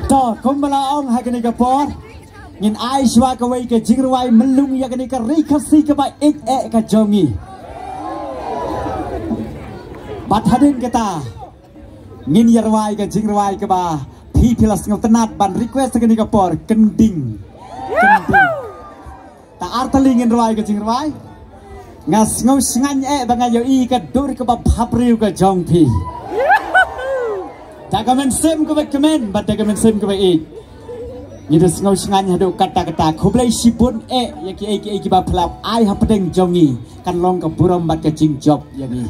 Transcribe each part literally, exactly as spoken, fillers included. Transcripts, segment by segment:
To, kumba la ong ha kane ka por, ngin ai shuwa kawei ka jingrwai myllung ïa kane ka Ri Khasi kaba ïeit eh ka jong ngi. Bad hadien kata, ngin ïa rwai ka jingrwai kaba phi phi la sngewtynnat ban request ha kane ka por, Kynding. Kynding. Ta artylli ngin rwai ka jingrwai. Nga sngew shngaiñ eh ba nga ïohi ka dur kaba bhabriew ka jong phi. Da ka mynsiem kaba kmen bad da ka mynsiem kaba ïeit, ngi da sngew shngaiñ haduh katta katta. Khublei shibun eh ïa kiei kiei kiba phi la ai hapdeng jong ngi. Kan long ka burom bad ka jingjop ïa ngi.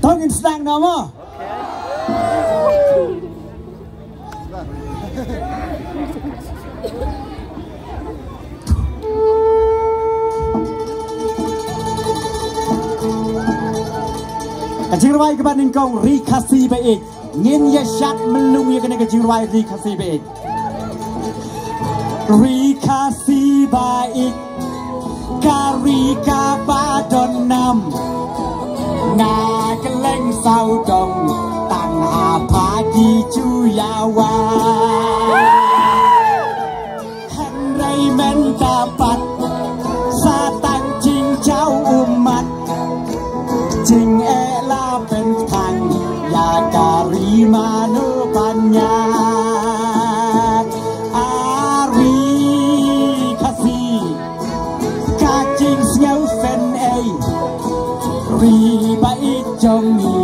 To ngin sdang noh mo. Ka jingrwai kaba nyngkong, Ri Khasi ba ïeit. Ngin ïa shad myllung ïa kane ka jingrwai, Ri Khasi ba ïeit. Ri Khasi ba ïeit, ka ri kaba don nam. Nga kylleng sawdong tang ha pha ki ju ïa wan. Hynrei mynta pat sa tang jingjaw ummat, jingeh la pynthang ïa ka ri mano ban ñiah. A Ri Khasi, ka jingsngewsynei, ri ba ïeit jong ngi,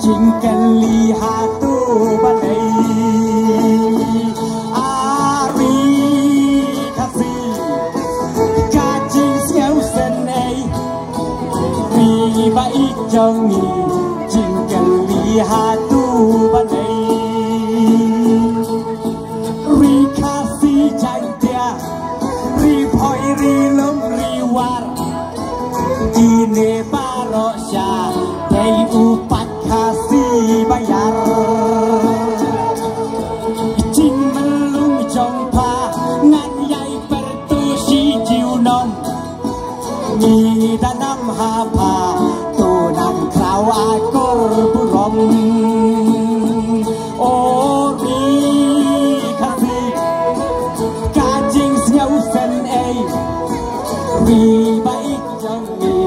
jingkylli hato balei. A Ri Khasi, ka jingsngewsynei, ri ba ïeit jong ngi, jingkylli hato balei. Ri Khasi Jaiñtia, Ri Bhoi, Ri Lum, Ri War, kine baroh sha dei u paid Khasi ba ïar. Jingmyllung jong pha ngan ïai pyrto shi junom. Ngi da nam ha pha, to nang khraw akor burom. O Ri Khasi, ka jingsngewsynei, ri ba ïeit jong ngi,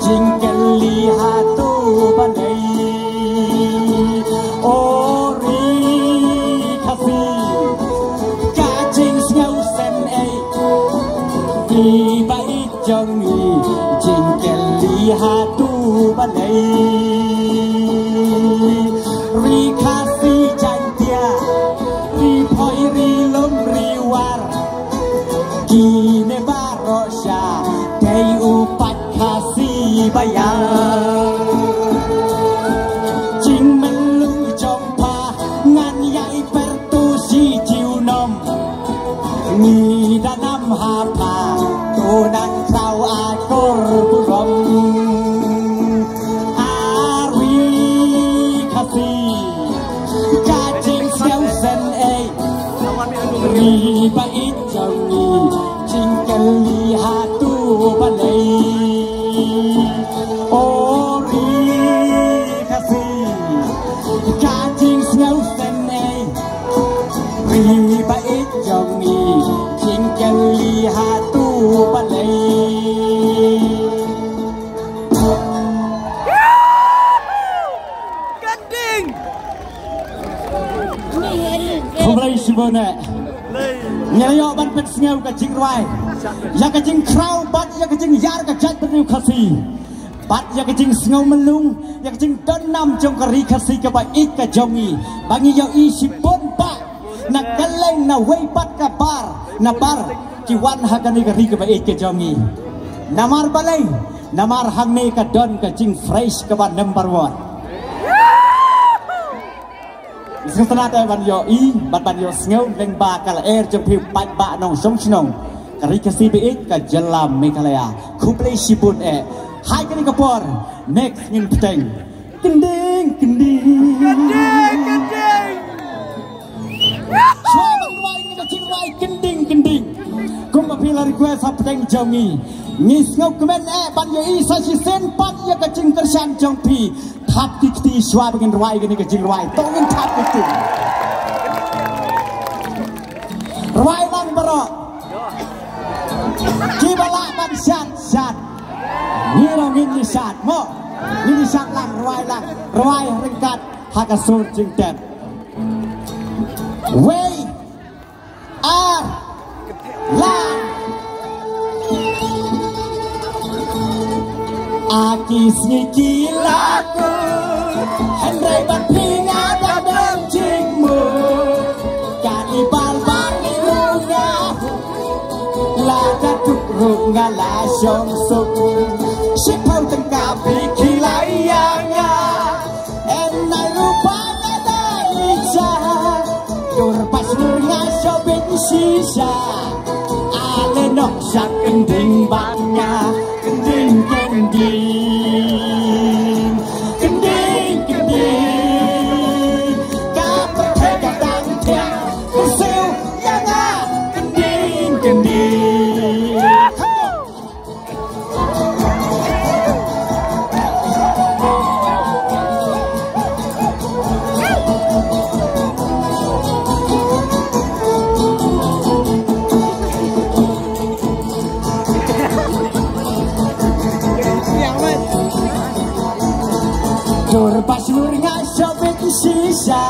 jingkylli hato balei. O Ri Khasi, ka jingsngewsynei, ri ba ïeit jong ngi, jingkylli hato balei. Ri Khasi Jaiñtia, Ri Bhoi, Ri Lum, Ri War, kine baroh sha dei u paid Khasi ba ïar. Jingmyllung jong pha ngan ïai pyrto shi junom. Ngi da nam ha pha, to nang khraw akor burom. A Ri Khasi, ka jingsngewsynei, ri ba ïeit jong ngi, jingkylli hato balei. O Ri Khasi, ka jingsngewsynei, ri ba ïeit jong ngi, jingkylli hato balei. Khublei shibun eh. Ngi la ïoh ban pynsngew ka jingrwai ïa ka jingkhraw bad ïa ka jingïar ka jaitbynriew Khasi, bad ïa ka jingsngew myllung ïa ka jingdon nam jong ka Ri Khasi kaba ïeit ka jong ngi, ba ngi ïohi shibun ba Na kylleng na wei pat ka bar, na bar ki wan ha kane ka ri kaba ïeit ka jong ngi. Namar balei, namar hangne ka don ka jingfresh kaba number one. Sngewtynnat eh ban ïohi bad ban ïohsngew lyngba ka lyer jong phi paidbah nongshong shnong ka ri Khasi ba ïeit ka jylla Meghalaya. Khublei shibun eh. Ha kane ka por, next ngin bteng Kynding, kynding. Kynding, kynding. Shuwa ban rwai kane ka jingrwai Kynding, kynding, kumba phi la request ha pdeng jong ngi, ngi sngewkmen eh ban ïohi sa shisien pat ïa ka jingkyrshan jong phi. Thap ki kti shuwa ba ngin rwai kane ka jingrwai. To ngin thap ki kti. Rwai lang baroh. Kiba lah ban shad, shad. Ngi ruh ngin ïa shad mo. Ngin ïa shad lang, rwai lang. Rwai ryngkat ha ka sur jingtep. Wei, ar, lang. A ki sngi ki la kut, hynrei ba phi nga dang don jingmut. Ka i bal bal i ruh nga, lada duk ruh nga la shong suk. Shiphew tyngka phi ki la ïa nga, en nai ruh ba nga da i ja. Dur ba shlur nga shobit shisha. Ale noh sha kynding bad nga, kynding, kynding. Kynding, kynding. Ka pyrthei ka dang thiah, kyrsiew ïa nga, kynding, kynding. Dur ba shlur nga shobit shisha.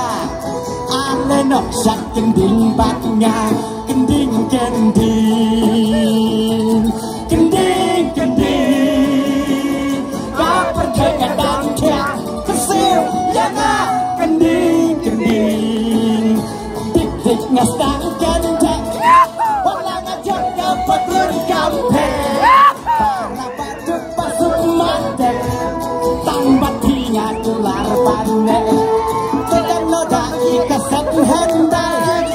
Ale noh sha kynding bad nga, kynding, kynding. Kynding, kynding. Ka pyrthei ka dang thiah, kyrsiew ïa nga, kynding, kynding. Dik dik nga sdang kyndit, wat la nga jot ka patrun kampe. Para baduk ba suk matek, tang bad phi nga kular ban ne. Te kan no da i kaset hyndai,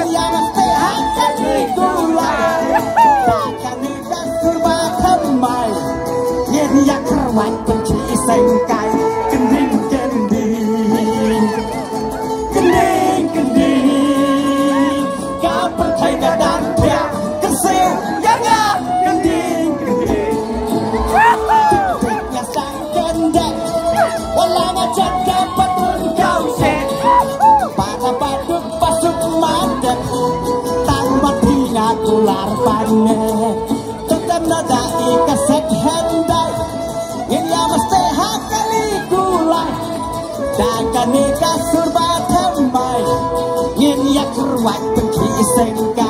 ïa mesti ha ka jingkular. Ba kane ka sur ba thymmai, ngin ïa kyrwat pynkhih seng kai. Kynding, kynding. Kynding, kynding. Ka pyrthei ka dang thiah, kyrsiew ïa nga, kynding, kynding. Dik dik nga sdang kyndit, wat la nga jot ka patrun kampe. Para baduk ba suk matek, tang bad phi nga kular ban ne. Te kan no da i kaset hyndai, ngin ïa mesti ha kali kulai. Da kane ka sur ba thymmai, ngin ïa kyrwat pynkhih seng kai.